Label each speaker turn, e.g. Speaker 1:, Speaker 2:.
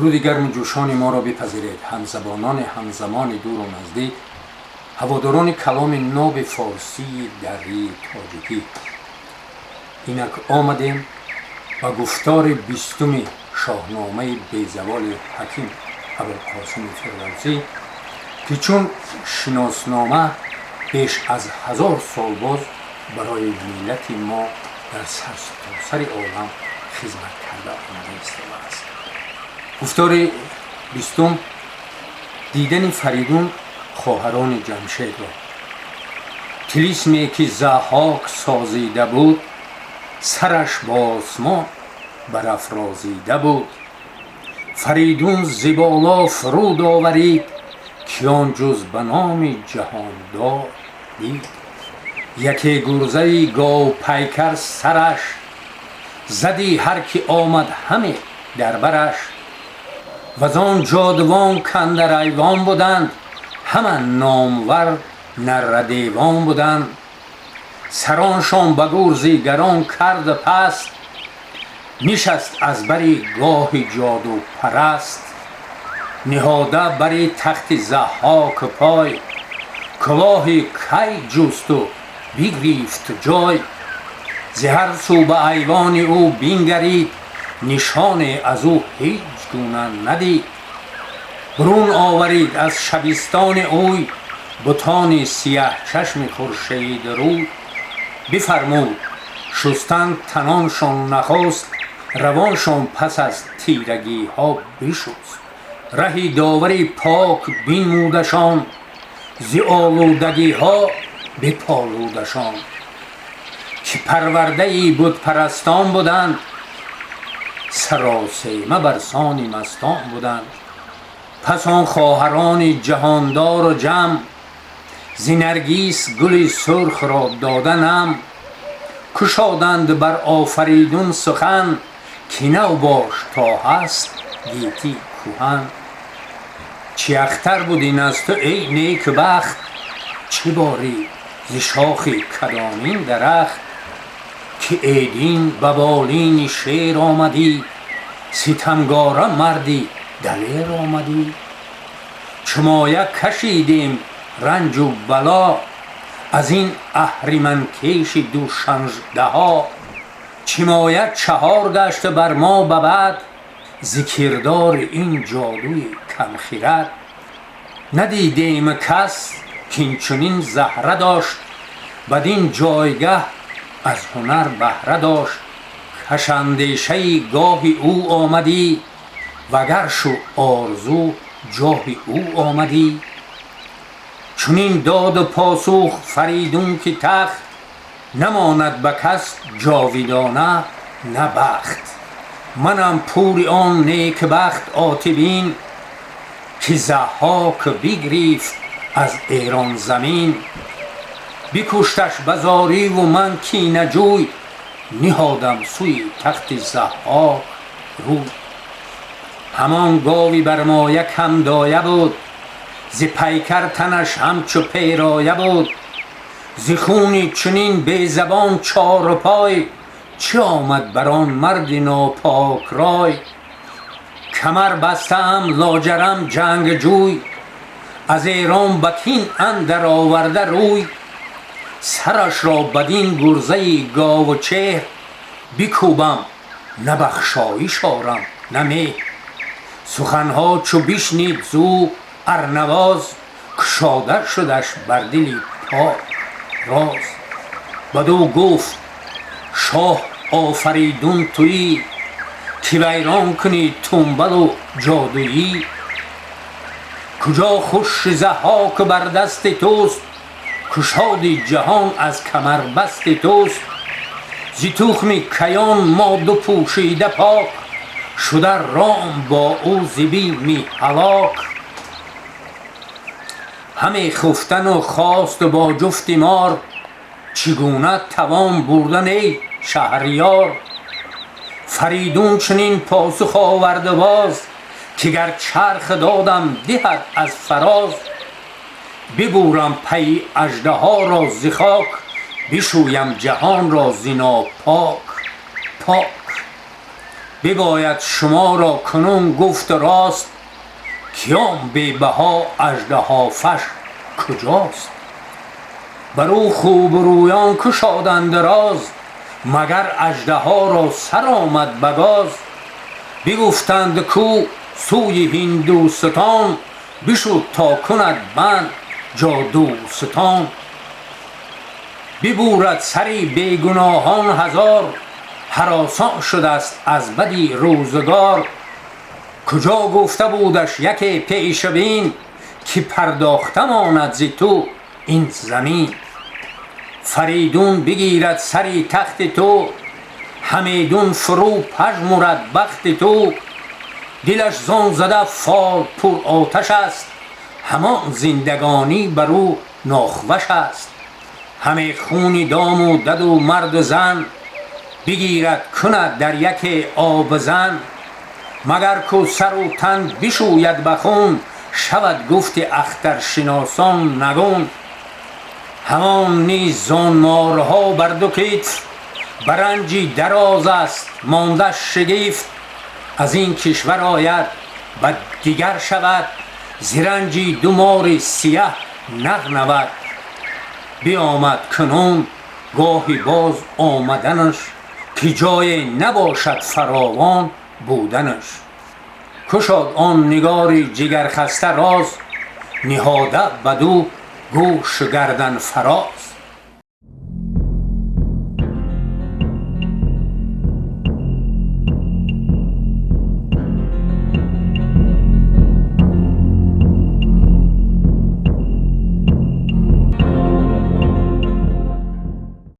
Speaker 1: Дуруди гарму ҷӯшони моро бипазиред, ҳамзабонони ҳамзамони дуру наздик, ҳаводорони каломи ноби форсии дарии тоҷикӣ. Инак омадем ба гуфтори 20-уми Шоҳномаи безаволи ҳаким Абулқосими Фирдавсӣ, ки чун шиноснома беш аз 1000 сол боз барои миллати мо дар сарсаросари олам хизмат карда омада истодааст. Гуфтори 20-ум: дидани Фаридун хоҳарони Ҷамшедро. Тилисме ки Заҳҳок созида буд, сараш ба осмон барафрозида буд. Фаридун зи боло фуруд оварид, ки он ҷуз ба номи ҷаҳондор дид. Яке гурзаи говпайкар сараш зади, ҳар ки омад ҳаме дар бараш. Вазон ҷодувон кандар айвон буданд, ҳама номвар наррадевон буданд. Сароншон ба гурзи гарон кард паст, нишаст аз бари гоҳи ҷодупараст. Ниҳода бари тахти Заҳҳок пой, кулоҳи кай ҷусту бигрифт ҷой. Зи ҳар сӯ ба айвони ӯ бингарид, нишоне аз ӯ ҳеҷ гуна надид. Бурун оварид аз шабистони ӯй бутони сияҳчашми хуршедрӯй. Бифармуд шустан таноншон нахост, равоншон пас аз тирагиҳо бишуст. Раҳи довари пок бинмудашон, зи олудагиҳо биполудашон. Ки парвардаи бутпарастон буданд, саросема бар сони мастон буданд. Пас он хоҳарони ҷаҳондору ҷамъ зи наргис гули сурхро дода нам, кушоданд бар Офаридун сухан, ки нав бош то ҳаст гетӣ кӯҳан. Чи ахтар буд ин аз ту, эй некбахт? Чӣ борӣ зи шохи кадомин дарахт, ки эдин ба болини шер омадӣ, ситамгора марди далер омадӣ? Чу моя кашидем ранҷу бало аз ин аҳриманкеши душанждаҳо, чӣ моя чаҳор гашт бар мо ба бад зи кирдори ин ҷодуи камхирад? Надидем кас кинчунин заҳра дошт, бадин ҷойгаҳ аз ҳунар баҳра дошт. Кашандешаи гоҳи ӯ омадӣ, вагаршу орзу ҷоҳи ӯ омадӣ. Чунин доду посух Фаридун, ки тахт намонад ба кас ҷовидона на бахт. Манам пури он некбахт Отибин, ки Заҳҳок бигрифт аз Эрон замин. Бикушташ ба зориву ман кинаҷӯй ниҳодам сӯи тахти Заҳҳок рӯй. Ҳамон гови бармоя кам доя буд, зи пайкар танаш ҳамчу пероя буд. Зи хуни чунин безабон чорупой чӣ омад бар он марди нопокрай? Камар бастаам лоҷарам ҷангҷӯй, аз Эрон ба кин андар оварда рӯй. Сарашро бадин гурзаи гову чеҳр бикӯбам, на бахшоиш орам, на меҳр. Суханҳо чу бишнид зӯ Арнавоз, кушода шудаш бар дили пок роз. Бадӯ гуфт: «Шоҳ Офаридун туӣ, ки вайрон кунӣ тумбалу ҷодуӣ? Куҷо хуши Заҳҳок бар дасти туст, кушоди ҷаҳон аз камарбасти туст. Зи тухми Каён мо ду пӯшида пок шуда, ром бо ӯ зи бими ҳалок. Ҳаме хуфтану хосту бо ҷуфти мор чӣ гуна тавон бурдан, эй шаҳриёр?» Фаридун чунин посух оварду боз, ки гар чарх додам диҳад аз фароз, бибурам пайи аждаҳоро зи хок, бишӯям ҷаҳонро зи нопок пок. Бибояд шуморо кунун гуфт рост, киён бебаҳо аждаҳофаш куҷост? Бар ӯ хубрӯён кушоданд роз, магар аждаҳоро сар омад ба гоз. Бигуфтанд, кӯ сӯи Ҳиндустон бишуд, то кунад банд ҷодӯстон. Бибурад сари бегуноҳон ҳазор, ҳаросон шудаст аз бади рӯзгор. Куҷо гуфта будаш яке пешбин, ки пардохта монад зи ту ин замин? Фаридун бигирад сари тахти ту, ҳамедун фурӯ пажмурад бахти ту. Дилаш зон зада фол пур оташ аст, ҳамон зиндагонӣ бар ӯ нохваш аст. Ҳаме хуни дому даду марду зан бигирад, кунад дар яке обзан. Магар ку сару тан бишӯяд ба хун, шавад гуфти ахтаршиносон нагун. Ҳамон низ зон морҳо бар ду китф, ба ранҷи дароз аст монда шигифт. Аз ин кишвар ояд, ба дигар шавад, зи ранҷи ду мори сияҳ нағнавад. Биомад кунун гоҳи боз омаданаш, ки ҷое набошад фаровон буданаш. Кушод он нигори ҷигархаста роз, ниҳода баду гӯш гардан фароз.